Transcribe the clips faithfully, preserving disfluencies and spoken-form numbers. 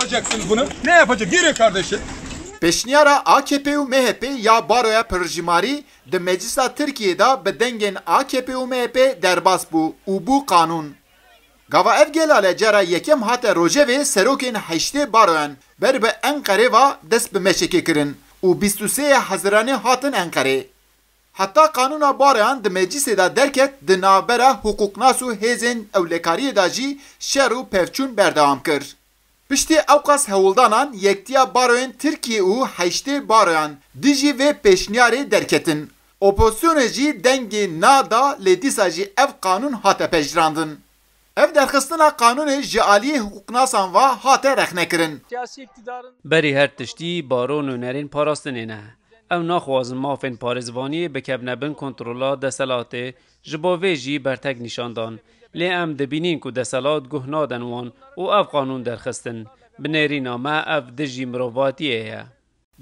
Yapacaksınız bunu. Ne yapacak? Yürü kardeşim. Pêşniyara A K P û M H P ya baroya pirjimarî di Meclisa Tirkiyê de bi dengên A K P û M H P derbas bû û bû qanûn. Gava ev gelale cara yekem hate rojevê serokên heştê baroyan ber bi Enqerê ve dest bi meşekê kirin û bîst û sê Hezîranê hatin Enqerê. Heta qanûna baroyan di meclisê de derket, di navbera hiqûqnas û hêzên ewlekariyê de jî şer û pevçûn berdewam kir. Piştî ewqas hewldanan, Yektiya Baroyên Tirkiyê û Heştê Baroyan dijî vê pêşniyarê derketin. Opozisyonê jî dengê na da, lê dîsa jî ev qanûn hate pejirandin. Ev derxistina qanûnê ji aliyê hiqûqnasan ve hate rexnekirin. Berî her tiştî baro nûnerên parastinê ne. Ew naxwazin mafên parêzvaniyê bikevne bin kontrola deselatê, ji bo vê jî bertek nîşan dan. Lê em dibînin ku deselat guh nadin wan û ev qanûn derxistin. Bi nêrîna me ev dijî mirovatiyê ye.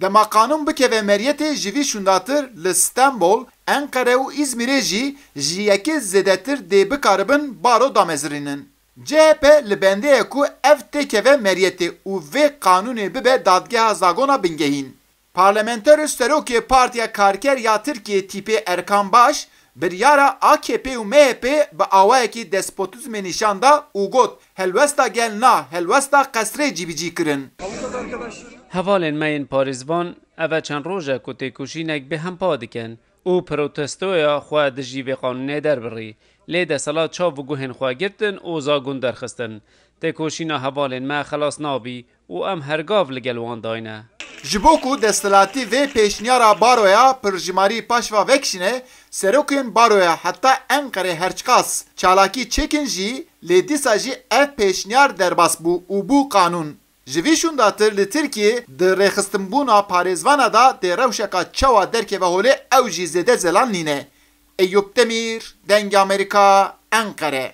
Dema qanûn bikeve meriyetê, ji vî şûndatir li Stenbol, Enqere û Îzmîrê jî ji yekê zêdetir dê bikaribin baro damezirînin. C H P li bendê ye ku ev têkeve meriyetê û vê qanûnê bibe dadgeha zagona bingehîn. Parlamenterê serokê Partiya Karker ya Tirkiyê Tîpê Erkan Baş biryara A K P û M H P bi awayekî despotizmê nîşan da û got, helwesta gel na, helwesta qesrê cîbicî kirin. Hevalên me yên parêzvan, ev e çend roj e ku têkoşînek bêhempa dikin û protestoya xwe dijî vê qanûnê derbirî. Lê deselat çav û guhên xwe girtin û zagon derxistin. Têkoşîna hevalên me xelas nabî û em her gav li gel wan dayne. Ji bo ku desthilatî vê pêşniyara baroya pirjimarî paş ve vekişîne, serokên baroya heta Enqerê herçiqas çalakî çêkin jî, lê dîsa jî ev pêşniyar derbas bû û bû qanûn. Ji vî şûndatir li Tirkiyê di rêxistinbûna parêzvana de dê rewşeka çawa derkeve holê ew jî zêde zelal nîne. Eyûp Demîr, Dengê Amerîka, Enqere.